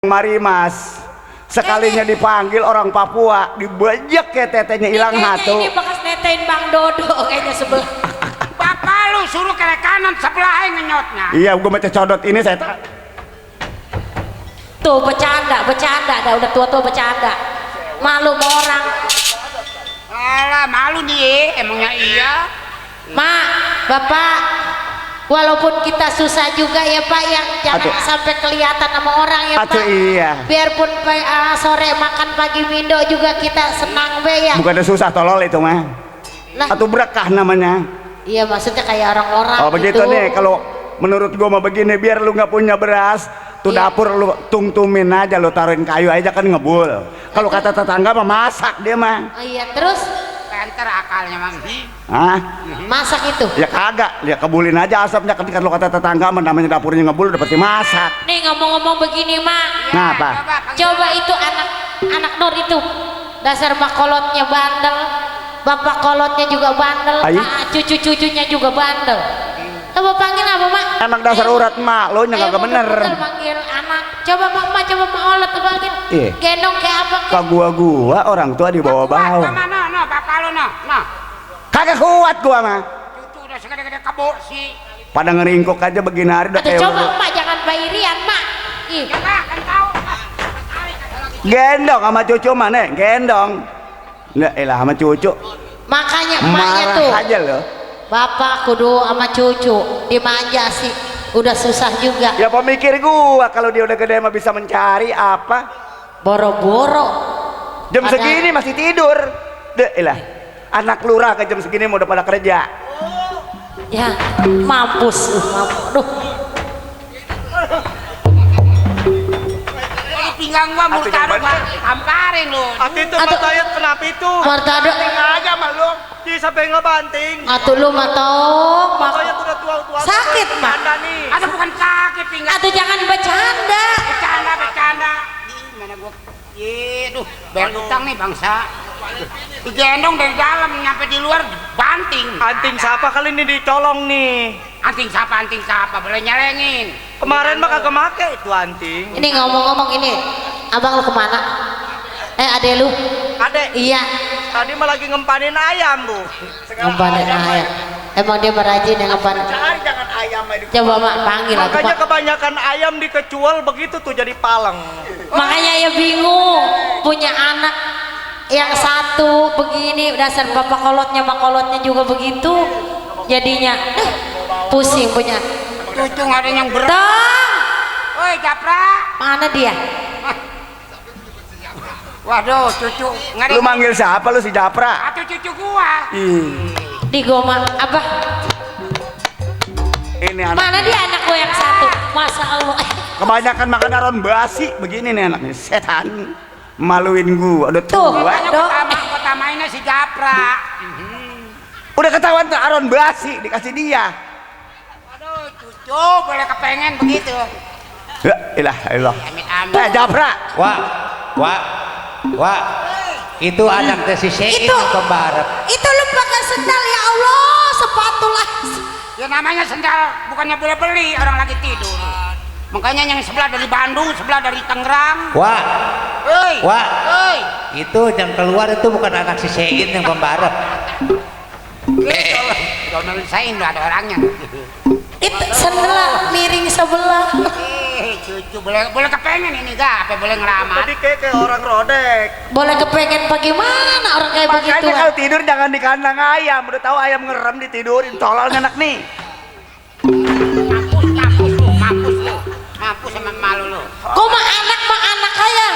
Mari mas, sekalinya dipanggil orang Papua dibajak kayak tetenya hilang hatu. Ini bekas netain Bang Dodo kayaknya sebelah. Bapak lu suruh ke kanan sebelah ngenyotnya. Iya, gue baca codot ini saya Tuh bercanda, dah udah tua-tua bercanda. Malu sama orang. Alah malu nih, emangnya iya. Mak, Bapak, walaupun kita susah juga ya Pak, yang jangan sampai kelihatan sama orang ya Pak. Iya. Biarpun sore makan pagi mindo juga kita senang be ya. Bukan susah tolol itu mah. Atau berkah namanya. Iya maksudnya kayak orang-orang. Oh begitu gitu. Nih, kalau menurut gua mah begini, biar lu nggak punya beras, tuh dapur lu tungtumin aja, lu taruhin kayu aja kan ngebul. Kalau kata tetangga mah masak dia mah. Oh iya, terus Penter akalnya Mang. Hah? masak itu. Ya kagak, ya kebulin aja asapnya ketika lu kata tetangga mah namanya dapurnya ngebul udah pasti masak. Nih ngomong-ngomong begini Mak. Nah apa? Coba itu anak Nur itu dasar makolotnya bandel, bapak kolotnya juga bandel, cucu-cucunya juga bandel. Coba panggil apa Mak? Emang dasar urat mak, lo nya kagak bener. Panggil anak. Coba Mak, coba Mak olet panggil. Gendong kayak apa? Kak gua orang tua di bawah-bawah. No, bapak lu no. Kagak kuat gua mah. Cucu udah segede-gede kebo sih. Pada ngeringkuk aja begini hari udah kayak. Coba Mak jangan bairian Mak. Ih. Ya kan tahu. Gendong sama cucu mana? Gendong. Nggak elah sama cucu. Makanya emaknya tuh. Marah aja loh. Bapak kudu sama cucu dimanja sih. Udah susah juga. Ya pemikir gua kalau dia udah gede mah bisa mencari apa? Boro-boro. Jam segini masih tidur. Deh elah. Anak lurah ke jam segini mau udah pada kerja. Ya, mampus. Aduh. Pinggang gua murtado hamparin lu. Ati itu matanya kenapa itu? Martado aja mah lu. Di sampai ngebanting. atuh lu matau Matanya udah tua-tua. sakit Mak. nih. Ada bukan sakit pinggang. Atuh jangan bercanda. Bercanda. Mana gua duh, bayar utang nih bangsa. Digendong dari dalam nyampe di luar banting. Anting siapa kali ini dicolong nih? Anting siapa boleh nyelengin. Kemarin mah kagak make itu anting. Ini ngomong-ngomong ini, abang lu kemana? Ade lu? Adek, Iya. tadi mah lagi ngempanin ayam bu. Ngempanin ayam. Emang dia merajin yang ngempanin. Jangan ayam aja. Coba Mak panggil aku Makanya Mak. kebanyakan ayam dikecual begitu tuh jadi paleng. Makanya ya bingung punya anak yang satu begini, dasar bapak kolotnya makolotnya juga begitu jadinya pusing punya Cucu nggak ada yang berat. Tong, Woi Japra. mana dia? Waduh cucu nggak ada. Lu manggil siapa lu si Japra? Atau cucu gua. Di goma apa? Ini anak. Mana dia anak gue yang satu? Masa Allah. Kebanyakan makan aron basi begini nih anaknya setan. Maluin gua udah Tuh. tua. Makanya kota mainnya si Japra. Udah ketahuan tuh aron basi dikasih dia. Aduh cucu boleh kepengen begitu. Ya ilah. Amit-amit. Japra. Wah, itu anak dari si Sein Itu. kembar. Itu lu pakai sendal ya Allah, sepatu lah. Ya namanya sendal bukannya boleh beli orang lagi tidur. Makanya yang sebelah dari Bandung, sebelah dari Tangerang. Wah, itu yang keluar itu bukan anak si Sein yang pembarep. Kalau nelisain lu ada orangnya. Itu sendal miring sebelah. Cucu boleh kepengen ini gak? Apa boleh ngeramat? Tadi kayak orang rodek. Boleh kepengen bagaimana orang kayak begitu? Makanya kalau tidur jangan di kandang ayam. Udah tahu ayam ngerem ditidurin. Tolol anak nih. Mampus sama malu lu. Gue mah anak kaya.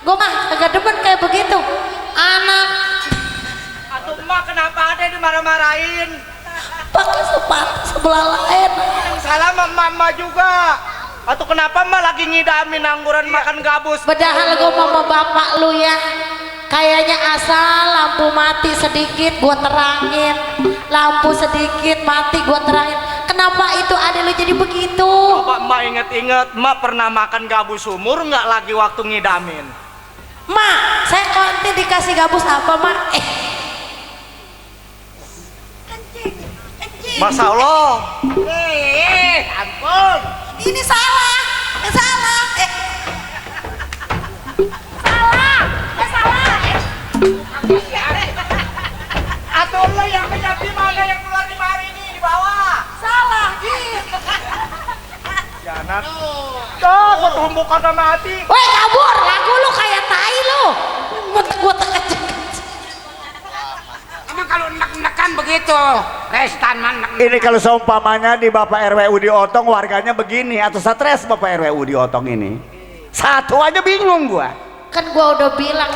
Gue mah agak demen kayak begitu. Anak Atau emak kenapa ada dimarah-marahin? pakai sepatu sebelah lain. Yang salah mama juga. Atau kenapa emak lagi ngidamin angguran makan gabus? Padahal gue mau bapak lu ya. Kayaknya asal lampu mati sedikit gua terangin, lampu sedikit mati gua terangin. Kenapa itu ada lu jadi begitu? Coba emak inget-inget, emak pernah makan gabus sumur nggak lagi waktu ngidamin? Mak, saya konti dikasih gabus apa mak? Masya Allah. Ampun. Ini salah. Tolong yang kejati mana yang keluar di mari ini di bawah. Salah, Gin. Jangan. Tuh, gua tumbuk kagak mati. Woi, kabur. Lagu lu kayak tai lu. Gua tekecek. Emang kalau nek-nekan begitu, restan man. Ini kalau seumpamanya di Bapak RWU di Otong warganya begini atau stres Bapak RWU di Otong ini. Satu aja bingung gua. Kan gua udah bilang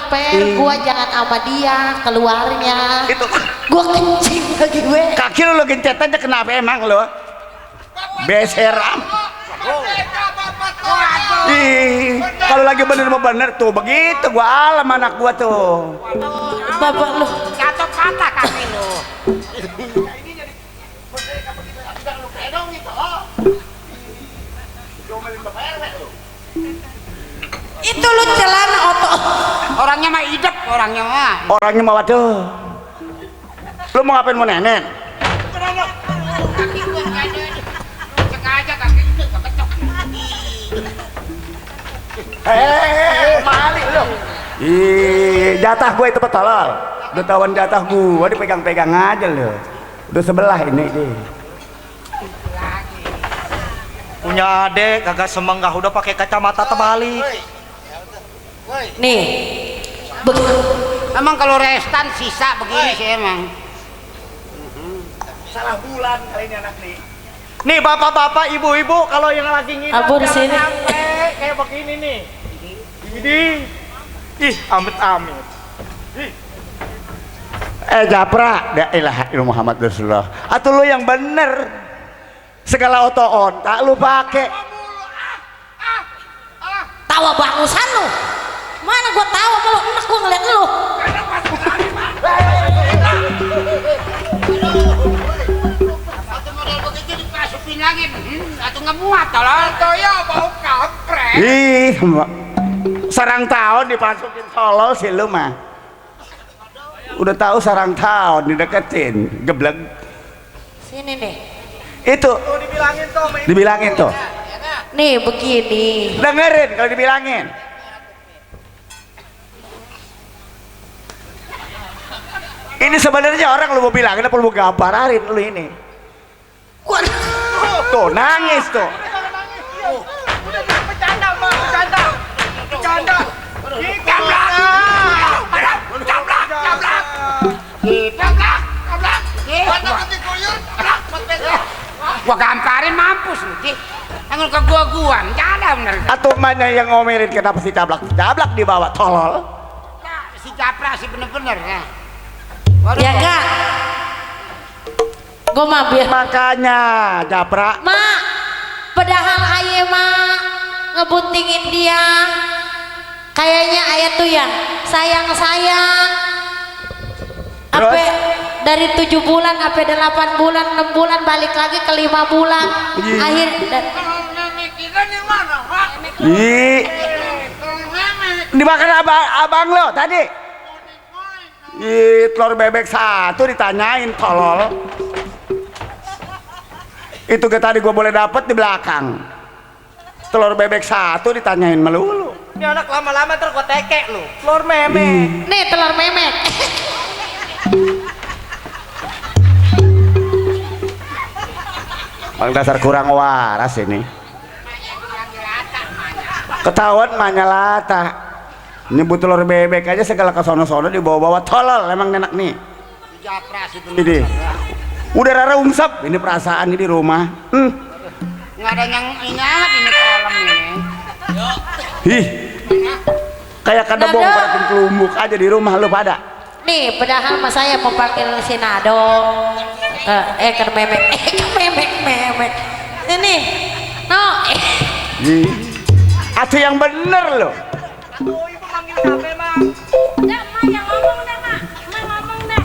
gua jangan sama dia keluarnya. Itu Gua kencing lagi gue. kaki lu gencet aja kenapa emang lo? Beseram. Ih, kalau lagi bener tuh begitu gua alam anak gua tuh. Bapak lu. Jatuh patah kaki lu. Itu lu celana otot. Orangnya mah hidup, orangnya mah. Orangnya mau waduh. Lu mau ngapain mau nenek? Kaki gua enggak ada. Sengaja kaki itu kecok. Malik lu. Ih, jatah gue itu petolol. Udah tawan jatah gua dipegang-pegang aja lu. Udah sebelah ini deh. Punya adek kagak semenggah udah pakai kacamata terbalik. Nih. Begitu. Emang kalau restan sisa begini sih emang. Salah bulan kali ini anak nih. Nih bapak-bapak, ibu-ibu kalau yang lagi ngidam Abu di jangan sini. sampai kayak begini nih. Ini. Ih, amit-amit. Japra, la ilaha illallah Muhammad Rasulullah. Atau lu yang bener. Segala otoon tak lu pakai. Tawa bangusan lu. Mana gua tahu kalau enak gua ngeliat lu. Atau model begitu dimasukin lagi. Atau nggak muat tolong. Ya bau kampret. Ih, sarang tahun dimasukin tolol sih lu mah. Udah tahu sarang tahun dideketin, geblek. Sini nih. Itu Tuh dibilangin tuh sama ibu. dibilangin tuh. Nih begini. Dengerin kalau dibilangin. Ini sebenarnya orang lu mau bilangin apa lu mau gambarin lu ini. Gua Tuh nangis tuh. Udah bercanda, Mak, bercanda. Bercanda. Gua gamparin mampus lu, Ki. Anggur ke gua-guan, jalan bener. Atau mana yang ngomelin kenapa si cablak dibawa tolol. Nah, si Japra sih bener-bener ya. ya enggak. Gua mah biar Makanya Japra Mak, padahal ayah mah ngebuntingin dia. Kayaknya ayah tuh ya sayang-sayang. Ape dari 7 bulan, ape 8 bulan, 6 bulan, balik lagi ke 5 bulan. Iya. Akhir Ih, dimakan abang lo tadi. Ih, telur bebek satu ditanyain tolol. Itu ke tadi gua boleh dapet di belakang. Telur bebek satu ditanyain melulu. Ini anak lama-lama ntar gua tekek lu. Telur meme. nih telur memek. Bang dasar kurang waras ini. Ketahuan mahnya lata. Nyebut telur bebek aja segala kesono-sono dibawa-bawa tolol emang enak nih. Si Japra sih Ini bener. udah rara ungsap ini perasaan ini di rumah. Nggak ada yang ini amat ini kolam ini. Hih, kayak kada Nado. bongkar kelumbuk aja di rumah lu pada. Nih padahal mas saya mau parkir Sinado. Ke memek. Memek. Ini. No. Ih, atuh yang bener lo. Tuh ibu manggil siapa, Mang? Dah, Ma yang ngomong dah, Ma. Ma ngomong dah.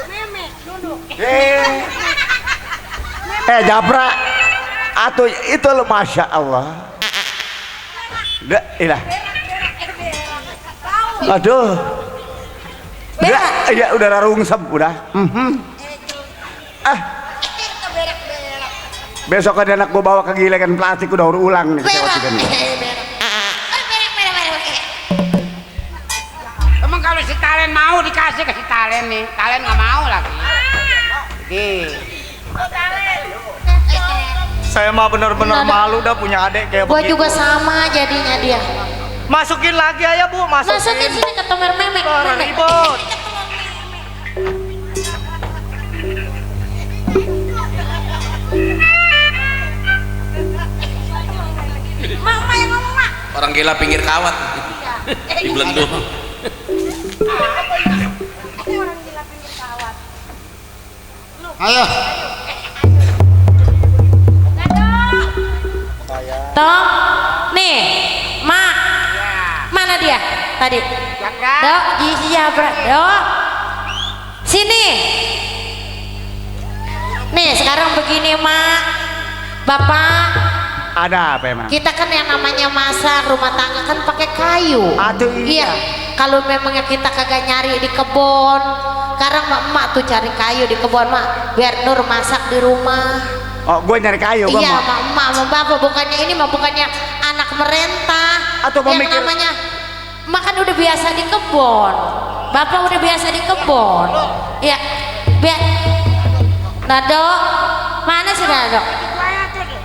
Memek, duduk. Japra, atuh itu lo masya Allah. Ilah. Aduh. Ya, udah rara ungsap udah. Besok ada anak gua bawa ke gilekan plastik udah ulang nih kecewa kita nih. Emang kalau si Talen mau dikasih ke si Talen nih. Talen nggak mau lagi. Jadi. Saya mah bener-bener malu dah punya adik kayak Gua begitu. juga sama jadinya dia. Masukin lagi aja Bu, Masukin masukin. sini ke tomer memek. Orang ribut. Mama yang ngomong, Mak. Orang gila pinggir kawat di Belendo. Ayo. Tom, nih, Mak. Mana dia tadi? Jaga. Dok, iya Dok. Sini. Nih, sekarang begini, Mak. Bapak, Ada apa emang? kita kan yang namanya masak rumah tangga kan pakai kayu. Aduh, iya. Kalau memangnya kita kagak nyari di kebun, sekarang emak tuh cari kayu di kebun, Mak. Biar Nur masak di rumah. Oh, gue nyari kayu, gue Iya, mau. emak sama bapak bukannya ini mah bukannya anak merentah. Atau yang memikir- namanya emak kan udah biasa di kebun. Bapak udah biasa di kebun. Ya, biar Nado, mana sih Nado?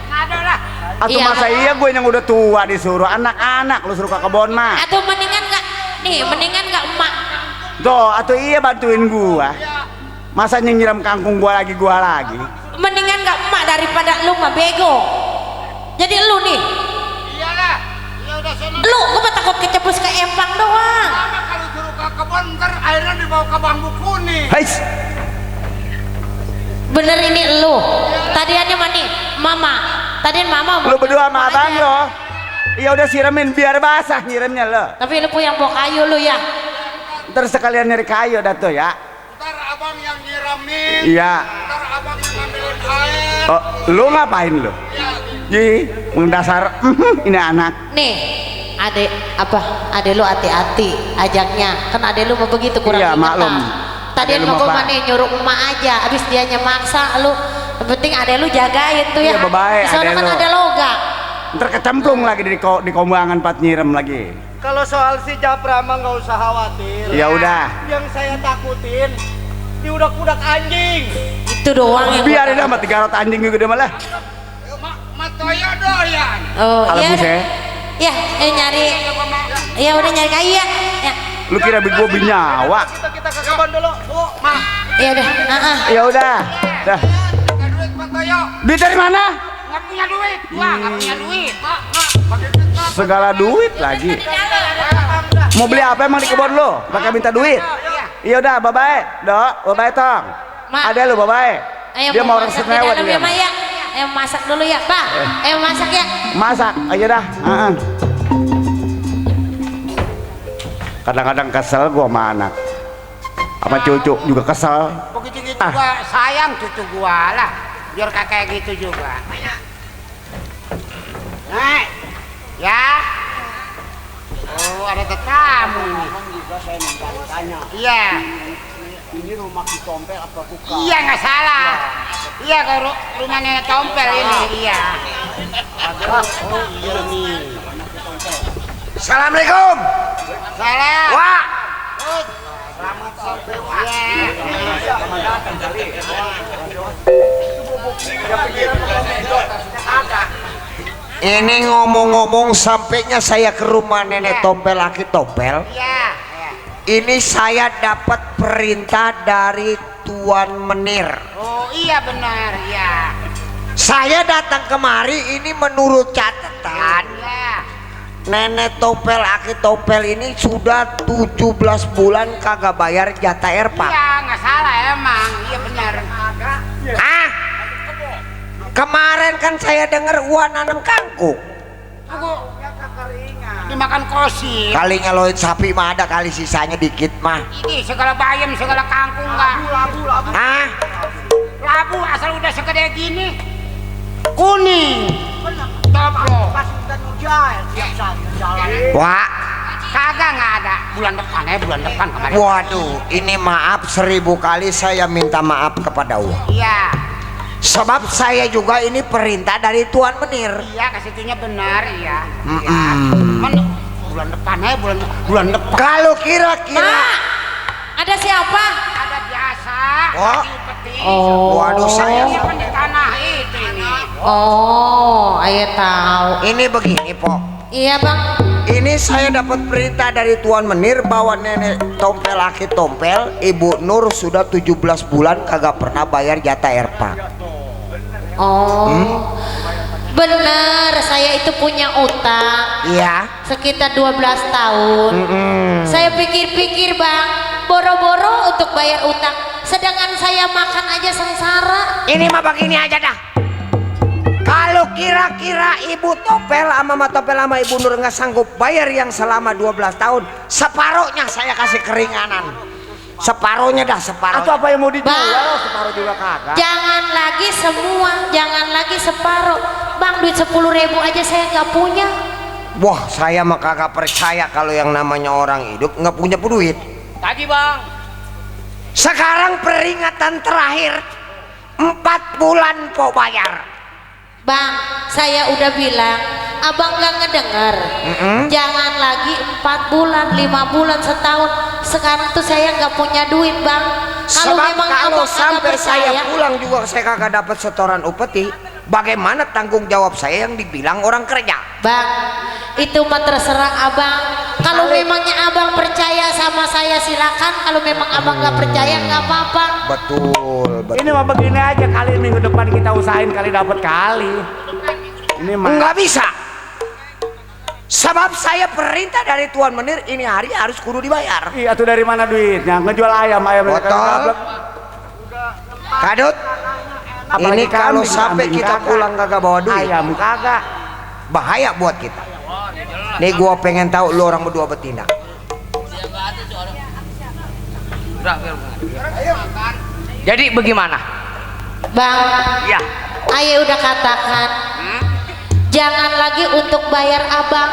Ada lah. Atau Iya, masa iya gue yang udah tua disuruh anak-anak lu suruh ke kebon mah. Atau mendingan nggak? Nih, mendingan nggak emak? Tuh, atau iya bantuin gua. Masa nyiram kangkung gua lagi Mendingan nggak emak daripada lu mah bego. Jadi lu nih, Iyalah. Ya udah sono. lu gua mah takut kecepus ke empang doang. Sama kalau suruh ke kebun ntar airnya dibawa ke bambu kuning. Heis, Bener ini lu. Tadiannya mana Mama. Tadian Mama. lu berdua sama Aja. abang lo. Ya udah siramin biar basah nyiramnya lo. Tapi lu punya bawa kayu lu ya. Ntar sekalian nyari kayu dah tuh ya. Ntar abang yang nyiramin. Iya. Ntar abang yang ngambilin air. Oh, lu ngapain lu? Ji, mendasar ini anak. Nih, adek lu hati-hati ajaknya. Kan adek lu mau begitu kurang Iya, ingatan. maklum. Tadian Adek lu mau mah gua nih nyuruh emak aja, abis dianya maksa lu. Yang penting adek lu jagain tuh ya. Iya, bye-bye, Di sana adek kan lu. ada loga. Ntar kecemplung lagi di kombangan pat nyiram lagi. Kalau soal si Japra mah nggak usah khawatir. Ya udah. Yang saya takutin diudak-udak anjing. Itu doang yang Biarin gua dah mati garot anjing juga deh malah. Matoyo doyan. Oh, Kalau iya. buse. Ya, nyari. Ya udah nyari kayu ya. Ya. Lu kira gua binyawa? Kita ke kebun dulu. Bu, Mak. Ya udah. Ya udah. Dah. Ada duit Matoyo. Duit dari mana? Nggak punya duit. Wah, nggak punya duit. Mak. Pakai duit mak. Segala duit lagi. Mau beli apa emang di kebun lu? Pakai minta duit. Iya udah, bye-bye. Dok, bye-bye tong. Ma. Ada lu bye-bye. Ayo Dia mau orang masak di senewet dalam dia. ya, Ma, ya. Ayo masak dulu ya, Pak. Ayo masak ya. Masak aja dah. Kadang-kadang kesel gua sama anak. Apa cucu juga kesel. Begitu gitu gua sayang cucu gua lah. Biar kayak gitu juga. Nah, ya. Oh, ada tetamu ini. Iya. Ini rumah di Tompel apa bukan? Iya, nggak salah. Iya, ke rumah nenek Tompel ini. Iya. Oh, iya nih. Assalamualaikum. Salam. Wah. Iya. Ini ngomong-ngomong sampainya saya ke rumah nenek Tompel Aki Tompel. Iya. Ini saya dapat perintah dari Tuan Menir. Oh, iya benar. Iya. Saya datang kemari ini menurut catatan Iya. nenek Tompel Aki Tompel ini sudah 17 bulan kagak bayar jatah air pak. Iya, nggak salah emang. Iya benar. Ah, kemarin kan saya dengar uang nanam kangkung. Aku dimakan kosin. Kali ngeloin sapi mah ada kali sisanya dikit mah. Ini segala bayam, segala kangkung nggak. Ah, Labu asal udah segede gini. Kuning. Toplo. wah. Kagak nggak ada. Bulan depan bulan depan kemarin. Waduh, ini maaf 1000 kali saya minta maaf kepada Allah. Iya. Sebab saya juga ini perintah dari Tuan Menir. Iya, kesitunya benar, iya. Mm-mm. bulan depan ya, bulan depan. Kalau kira-kira Pak, ada siapa? Ada biasa. Oh. Lagi upeti. Oh. Waduh, saya Ini kan di tanah itu ini. Oh, ayah tahu. ini begini, Pok. Iya bang. Ini saya dapat perintah dari Tuan Menir bahwa nenek Tompel Aki Tompel, Ibu Nur sudah 17 bulan kagak pernah bayar jatah erpa. Oh, bener. Saya itu punya utang Iya. sekitar 12 tahun. Saya pikir-pikir bang, boro-boro untuk bayar utang. Sedangkan saya makan aja sengsara. Ini mah begini aja dah. Kalau kira-kira Ibu Topel sama Mak Topel sama Ibu Nur nggak sanggup bayar yang selama 12 tahun, separohnya saya kasih keringanan. Separohnya dah, separoh. Atau apa yang mau dijual? Bang. Separuh juga kagak. Jangan lagi semua, jangan lagi separuh. Bang, duit 10.000 aja saya nggak punya. Wah, saya mah kagak percaya kalau yang namanya orang hidup nggak punya duit. Tadi bang. Sekarang peringatan terakhir 4 bulan kok bayar. Bang, saya udah bilang, abang gak ngedenger. Jangan lagi 4 bulan, 5 bulan, setahun. Sekarang tuh saya nggak punya duit bang. Kalau Sebab memang kalau abang sampai kagak saya percaya, pulang juga saya kagak dapat setoran upeti, bagaimana tanggung jawab saya yang dibilang orang kerja? bang, itu mah terserah abang. Kalau memangnya abang percaya sama saya silakan. Kalau memang abang nggak percaya nggak apa-apa. Betul, betul. Ini mah begini aja, kali minggu depan kita usahain kali dapat kali. Ini mah Nggak bisa. Sebab saya perintah dari Tuan Menir ini hari harus kudu dibayar. iya tuh dari mana duitnya? Ngejual ayam Botol. Kadut. Apalagi Ini kalau kambing, sampai kambing kita kagak. pulang kagak bawa duit, ayam kagak. bahaya buat kita. Nih gua pengen tahu lu orang berdua bertindak. Jadi bagaimana? Bang, Ya. ayah udah katakan, jangan lagi untuk bayar abang.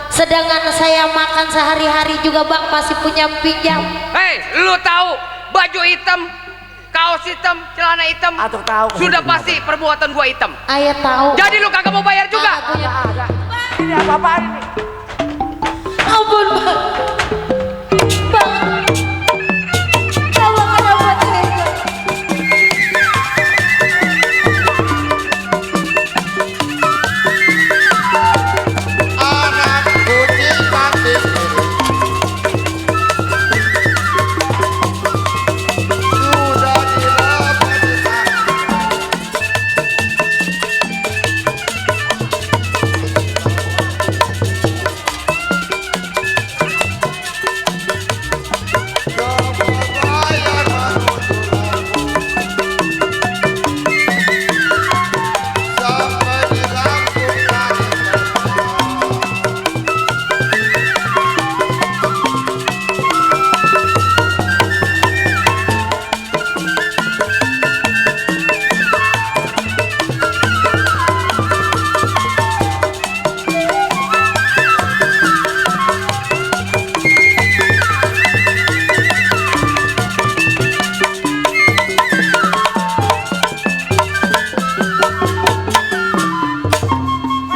Sedangkan saya makan sehari-hari juga bang masih punya pinjam. Hei, lu tahu baju hitam, kaos hitam, celana hitam, Atau tahu sudah pasti perbuatan gua hitam. Ayah tahu. Jadi lu kagak mau bayar juga? Kagak punya. Ini apa-apaan ini? Ampun bang. Bang. Abang kenapa tega?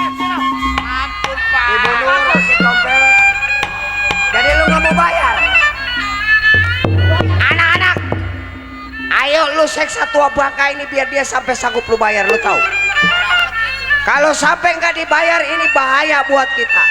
Ampun Pak. Ibu Nur, Aki Tompel. Jadi lu nggak mau bayar? Anak-anak, ayo lu seksa tua bangka ini biar dia sampai sanggup lu bayar, lu tahu? Kalau sampai nggak dibayar ini bahaya buat kita.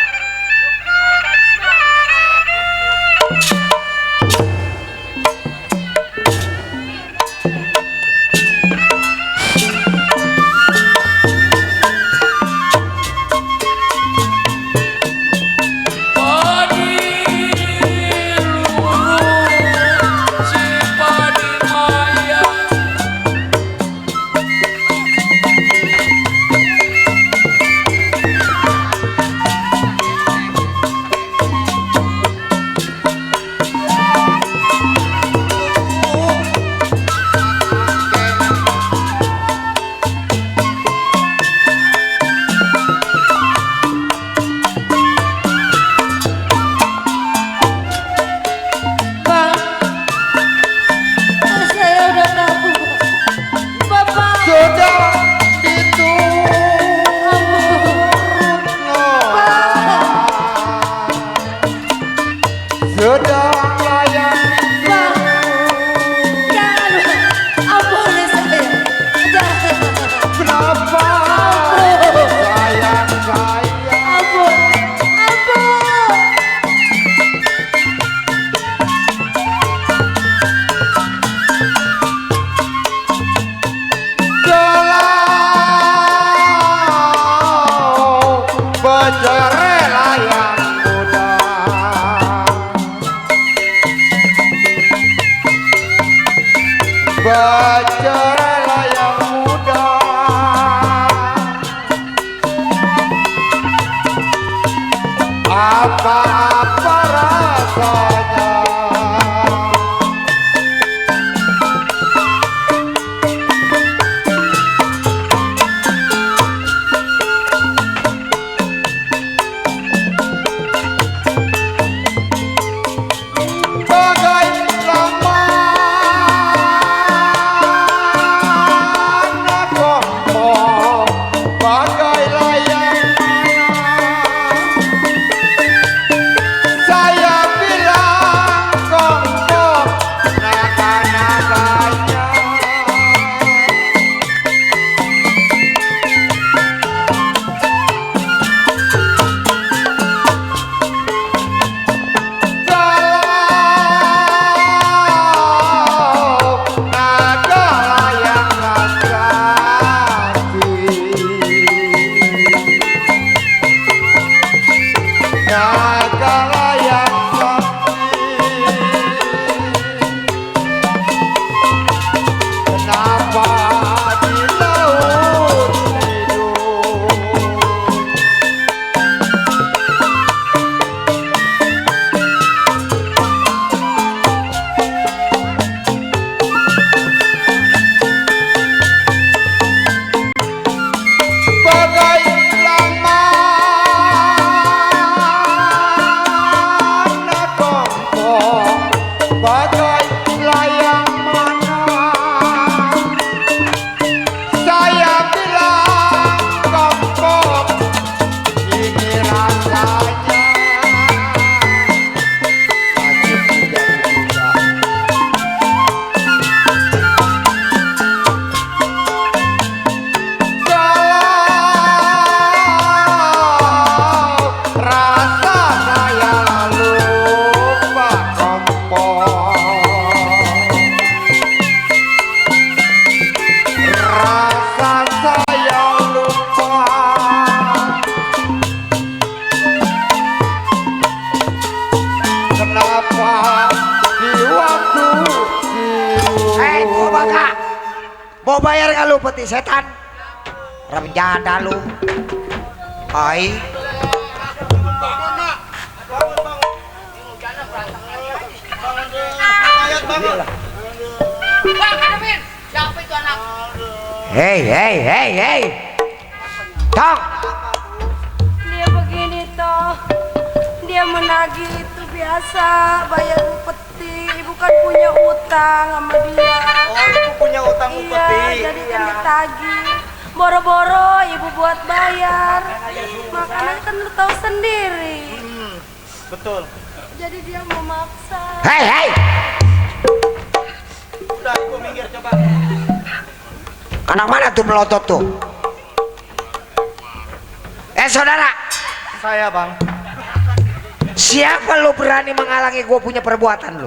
apa rasanya. Mau bayar gak lu peti setan? Remjada lu. Hai. Hei. Tong. Dia begini toh. Dia menagih itu biasa bayar peti, bukan punya utang sama dia. Oh, ibu punya utang Iya, upeti. jadi kan ditagih. Boro-boro ibu buat bayar. Makanya kan lu tahu sendiri. Betul. Jadi dia memaksa. Hei. Udah ibu minggir coba. Anak mana tuh melotot tuh? Saudara, Saya bang. siapa lu berani menghalangi gua punya perbuatan lu?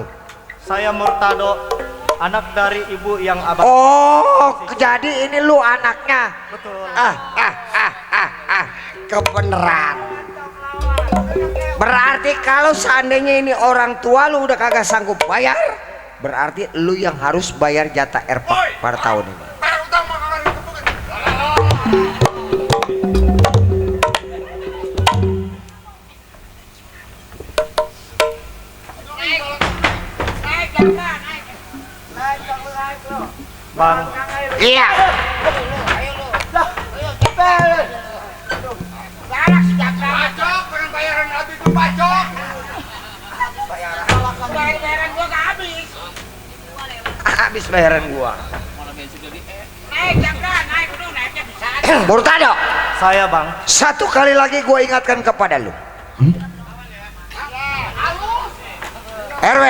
Saya Murtado, anak dari ibu yang abang. Oh, jadi ini lu anaknya. Betul. Kebeneran. Berarti kalau seandainya ini orang tua lu udah kagak sanggup bayar, berarti lu yang harus bayar jatah erpak pada tahun ini. Bang, Iya. Habis bayaran gua. Murtado, saya bang. satu kali lagi gua ingatkan kepada lu. RW,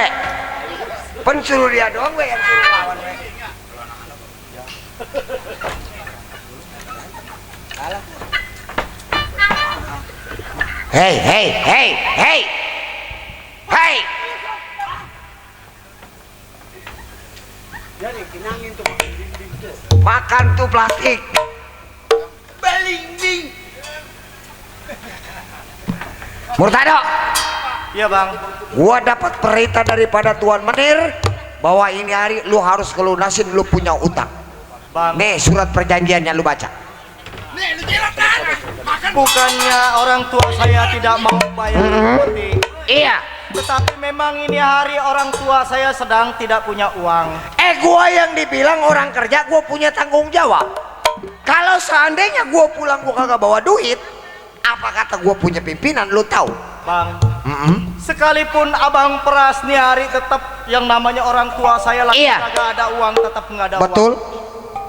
pensuruh dia doang we yang suruh lawan we. Hei. Makan tuh plastik. Murtado, Iya bang. gua dapat perintah daripada Tuan Menir bahwa ini hari lu harus kelunasin lu punya utang. Bang. Nih surat perjanjiannya lu baca. Bukannya orang tua saya tidak mau bayar upeti. Iya. Tetapi memang ini hari orang tua saya sedang tidak punya uang. Gua yang dibilang orang kerja, gua punya tanggung jawab. Kalau seandainya gua pulang gua kagak bawa duit, apa kata gua punya pimpinan, lu tahu? Bang, sekalipun abang peras nih hari tetap yang namanya orang tua saya lagi Iya. kagak ada uang, tetap nggak ada Betul. uang.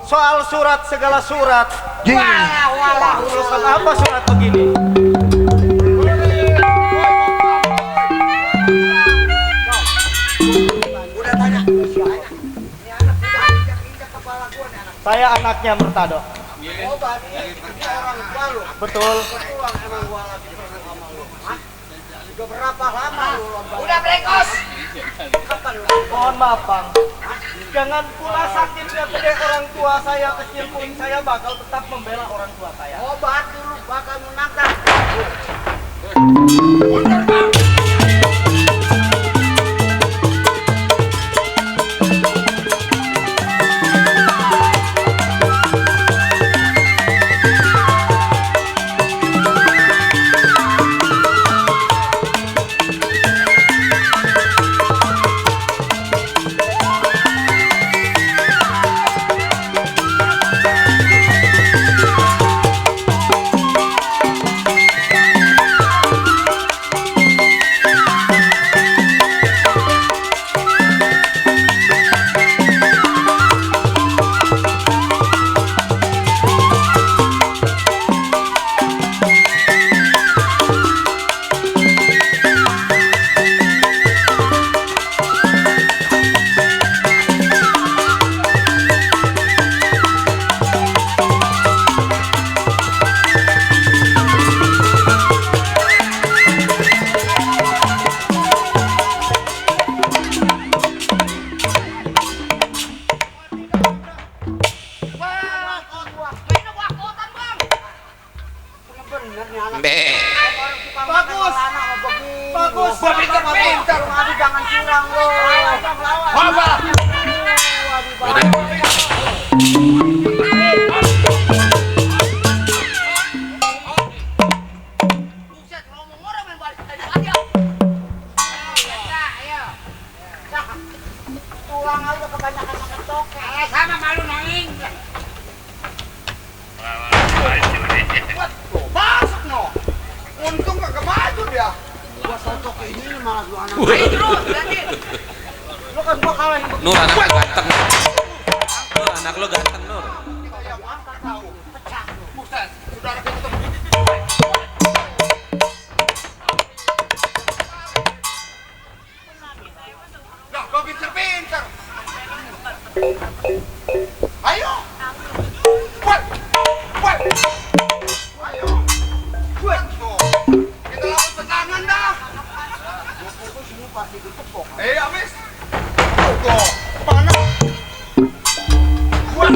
Soal surat, segala surat. Jing. Urusan apa surat begini? Saya anaknya Murtado. Betul. Udah brekos. Mohon maaf bang. Jangan pula sakitnya gede orang tua saya kecil pun saya bakal tetap membela orang tua saya. Obat dulu bakal menangkap. Be. Bagus. Bagus. Gua pikir pintar, ngadu jangan curang lo. Tulang aja kebanyakan makan toke. Sama malu nanging. Masuk no. Untung gak maju dia. Gua sosok ini malah lu anak. Lu kan gua kalah. Nur anak lo ganteng. Nur anak lo ganteng Nur. Buset, saudara kita Nah, kau pintar-pintar. Ayo. Buat. Buat. Ayo. Buat. Tuh. Kita lawan tegangan dah. Habis. Tuh. Mana? Buat.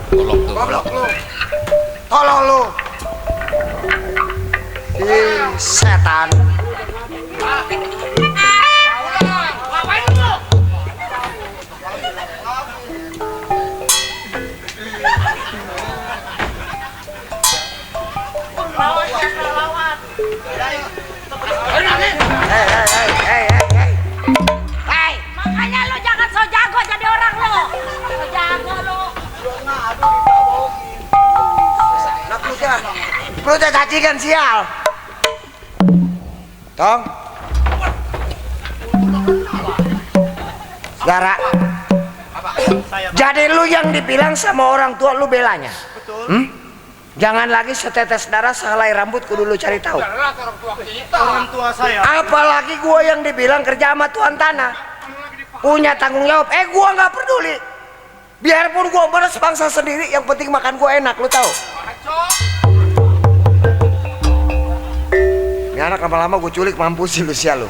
Goblok lu. Tolong lu. Ih, setan. Hei, makanya lo jangan so jago jadi orang lo. So jago lo. Nak lu teh cacingan sial. Tong. Saudara. Jadi lu yang dibilang sama orang tua lu belanya. Betul. Jangan lagi setetes darah sehelai rambut kudu lu cari tahu. Orang tua saya. Apalagi gua yang dibilang kerja sama tuan tanah. Punya tanggung jawab. Gua nggak peduli. Biarpun gua beres bangsa sendiri, yang penting makan gua enak, lu tahu. Ini anak lama-lama gua culik mampus sih lu sia lu.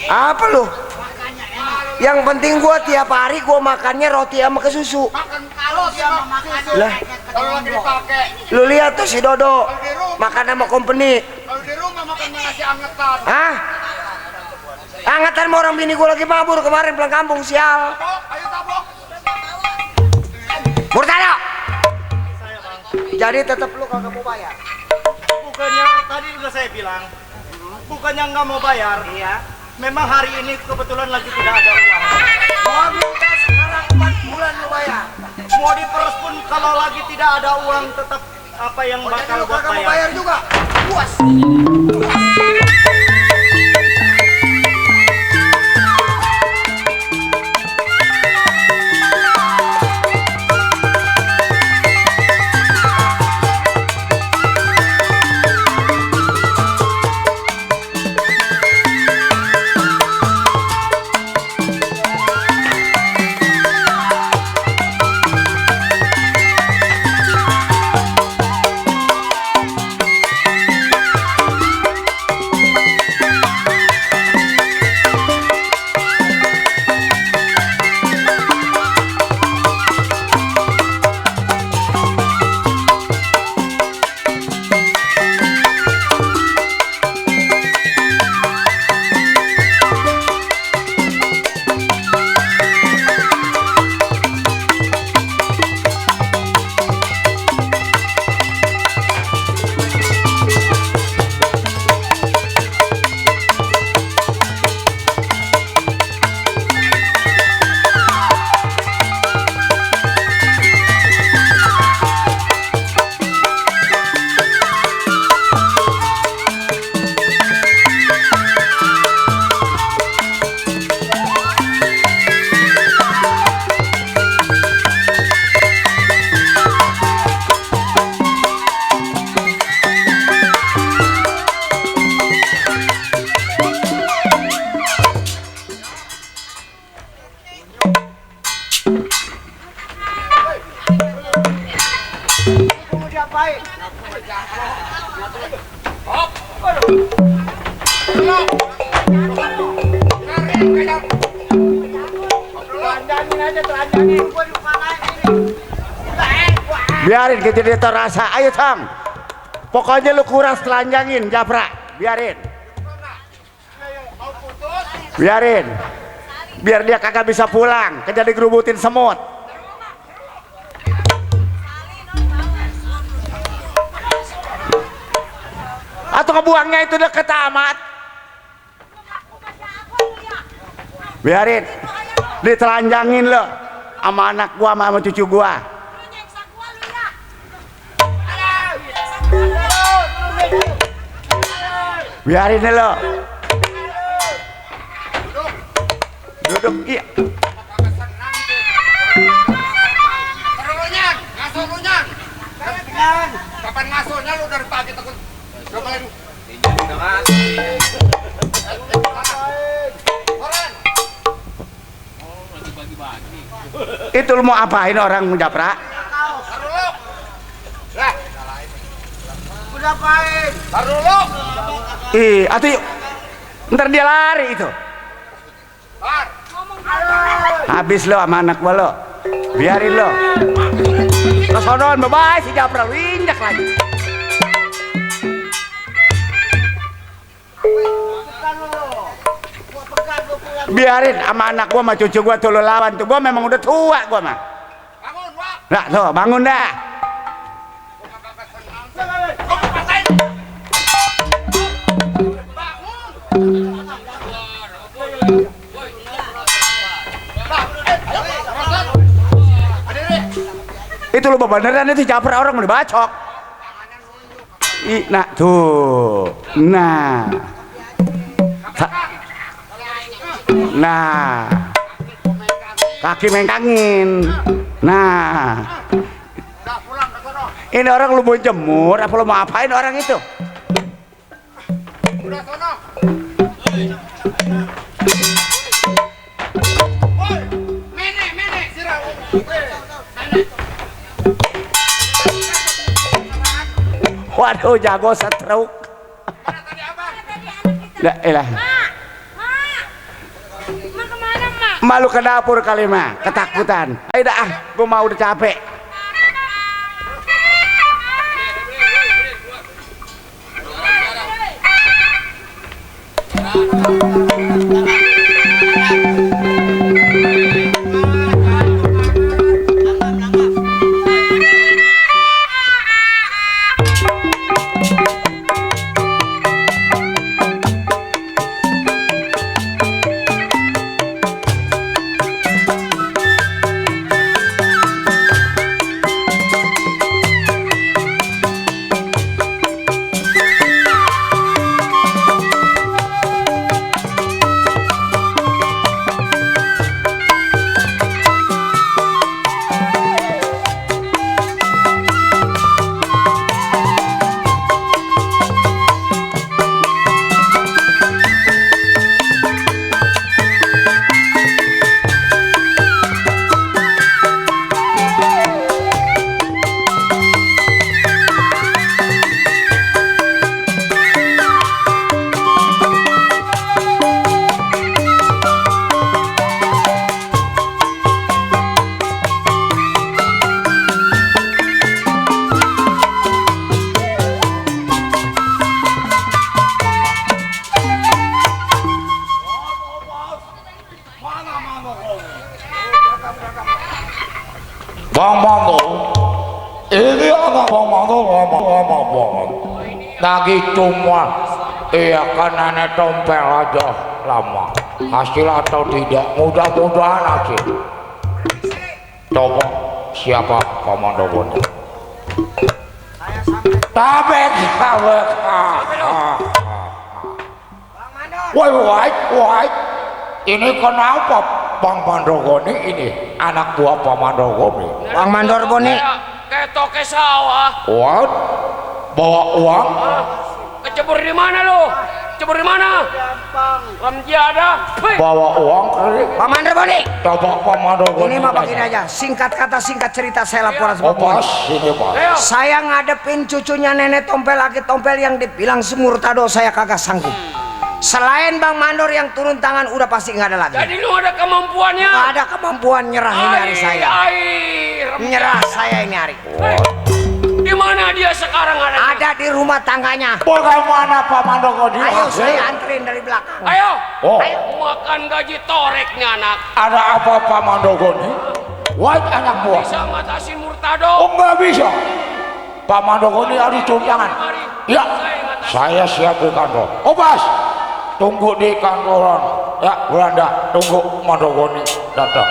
Apa lu? Yang penting gua tiap hari gua makannya roti sama ke susu. Lah, Kalau lagi dipakai. lu lihat tuh si Dodo makan sama company. Kalau di rumah makan nasi angetan. Hah? Angatan sama orang bini gua lagi mabur kemarin pulang kampung sial. Ayo tabok. Murtado. Jadi tetap lu kagak mau bayar. Bukannya tadi udah saya bilang, bukannya nggak mau bayar. Iya. Memang hari ini kebetulan lagi tidak ada uang. Mau minta sekarang 4 bulan lu bayar. Mau diperes pun kalau lagi tidak ada uang tetap apa yang bakal Lu buat kagak mau bayar. bayar juga. Puas. Biarin gitu dia terasa. Ayo Sam. Pokoknya lu kuras telanjangin Japra. Biarin. Biarin. Biar dia kagak bisa pulang. Kerja digerubutin semut. Atau kebuangnya itu deket amat. Biarin. Ditelanjangin lo sama anak gua sama cucu gua. Biarin lo. Duduk. Iya. Terunyan, ngasuh runyan. Kapan ngasuhnya lu dari pagi takut. Cobain. Itu lu mau apain orang Japra? Lah. Udah pain. Taruh lu. Atuh yuk. Ntar dia lari itu. Bar. Ngomong Habis lo sama anak gua lo. Biarin lo. Kesonoan bye si Japra injak lagi. Biarin sama anak gua sama cucu gua tuh lo lawan tuh. Gua memang udah tua gua mah. Bangun, Wak. Nah, tuh bangun dah. Itu lo beneran itu Japra orang mau dibacok. Nah tuh. Nah. Nah. Kaki mengkangin. Nah. Ini orang lu mau jemur apa lu mau apain orang itu? Udah sono. Mene, sirah. Waduh jago setruk. Dah elah. Ma kemana, Ma? Malu ke dapur kali mah, ketakutan. Ayo dah, gua mau udah capek. Bang Mando, ini anak Bang Mando banget. Lagi cuma iya kan nenek tompel aja lama. Hasil atau tidak, mudah-mudahan hasil. Coba siapa Komando Boni? Tabek. Woi. Ini kenapa Bang Mandorgoni ini anak buah Pak Mandorgoni? Bang Mandor Boni. Ketok ke sawah. What? Bawa uang? Kecebur di mana lo? Kecebur di mana? Ramji ada. Bawa uang kali? Bang Mandor Boni. Coba Pak Mandorgoni. Ini mah begini aja, singkat kata singkat cerita saya laporan Oh semua. pas, ini Pak. Saya ngadepin cucunya nenek tompel lagi tompel yang dibilang semurtado saya kagak sanggup. Selain Bang Mandor yang turun tangan udah pasti nggak ada lagi. Jadi lu ada kemampuannya? Nggak ada kemampuan nyerah ini hari saya. Nyerah saya ini hari. Di mana dia sekarang ada? Ada di rumah tangganya. Bagaimana Pak Mandorgoni? Ayo saya anterin dari belakang. Ayo. Oh. Makan gaji toreknya anak. Ada apa Pak Mandorgoni? What anak buah? Bisa ngatasin murtado. Oh nggak bisa. Pak Mandorgoni harus turun tangan. Ya, saya siap di kantor. Oh pas. Tunggu di kantoran. Ya, Belanda, tunggu Mandorgoni datang.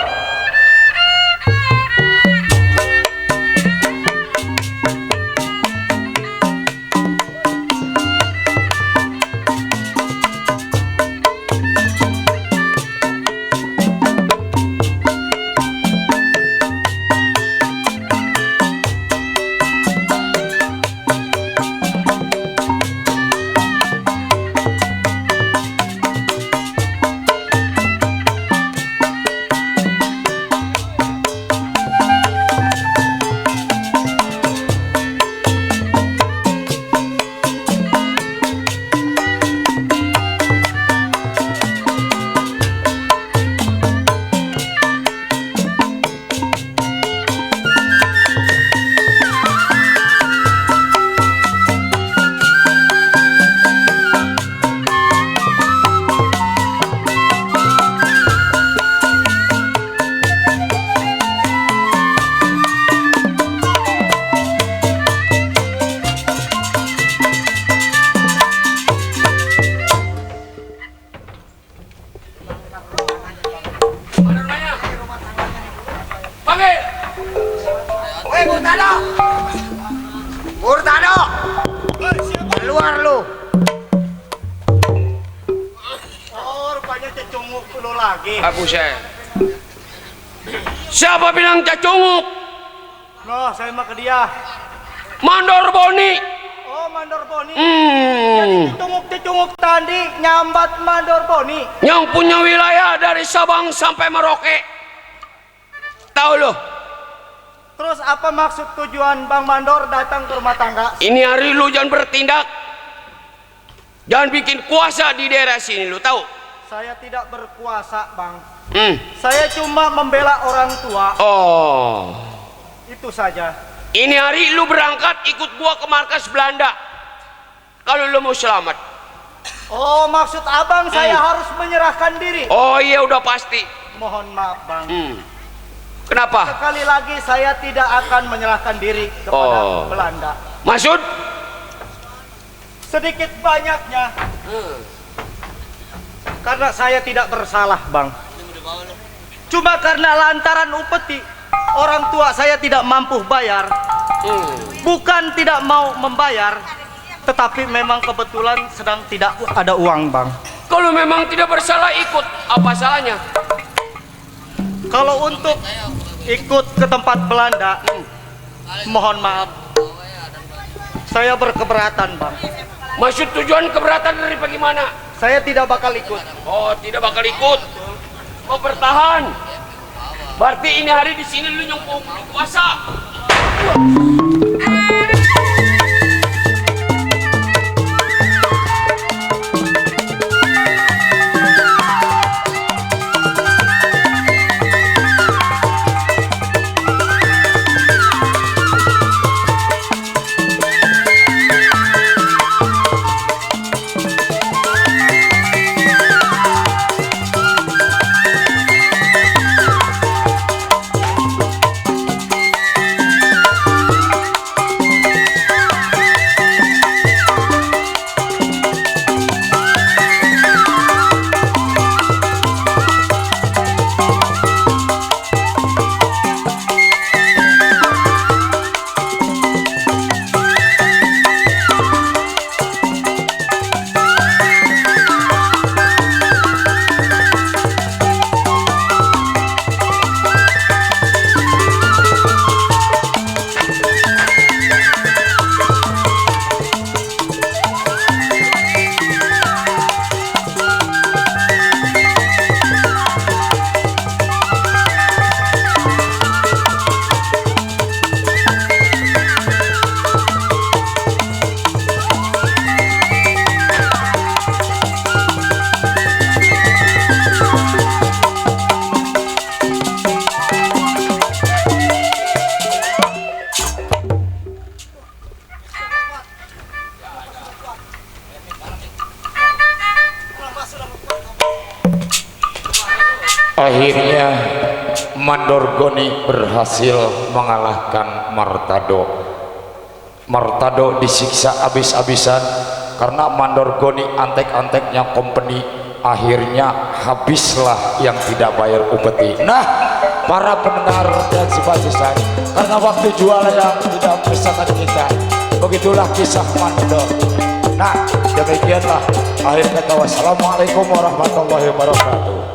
Murtado. Murtado. Keluar lu. Oh, rupanya cecunguk lu lagi. Abu saya. Siapa bilang cacunguk? Noh, saya mah ke dia. Mandor Boni. Oh, Mandor Boni. Jadi cecunguk tadi nyambat Mandor Boni. Yang punya wilayah dari Sabang sampai Merauke. Tahu lo? Terus apa maksud tujuan Bang Mandor datang ke rumah tangga? Ini hari lu jangan bertindak. Jangan bikin kuasa di daerah sini, lu tahu? Saya tidak berkuasa, Bang. Saya cuma membela orang tua. Oh. Itu saja. Ini hari lu berangkat ikut gua ke markas Belanda. Kalau lu mau selamat. Oh, maksud abang saya harus menyerahkan diri. Oh iya udah pasti. Mohon maaf, Bang. Kenapa? Sekali lagi saya tidak akan menyerahkan diri kepada Belanda. Maksud? Sedikit banyaknya. Karena saya tidak bersalah, Bang. Cuma karena lantaran upeti, orang tua saya tidak mampu bayar. Bukan tidak mau membayar, tetapi memang kebetulan sedang tidak ada uang, Bang. Kalau memang tidak bersalah ikut, apa salahnya? Kalau untuk ikut ke tempat Belanda, mohon maaf, saya berkeberatan, Bang. Maksud tujuan keberatan dari bagaimana? Saya tidak bakal ikut. Oh, tidak bakal ikut. Oh, bertahan. Berarti ini hari di sini lu nyumpuk kuasa. Akhirnya Mandor Goni berhasil mengalahkan Murtado. Murtado disiksa habis-habisan karena Mandor Goni antek-anteknya company. Akhirnya habislah yang tidak bayar upeti. Nah, para pendengar dan simpatisan, karena waktu jual yang tidak bersama kita, begitulah kisah Mandor. Nah, demikianlah akhir kata. Wassalamualaikum warahmatullahi wabarakatuh.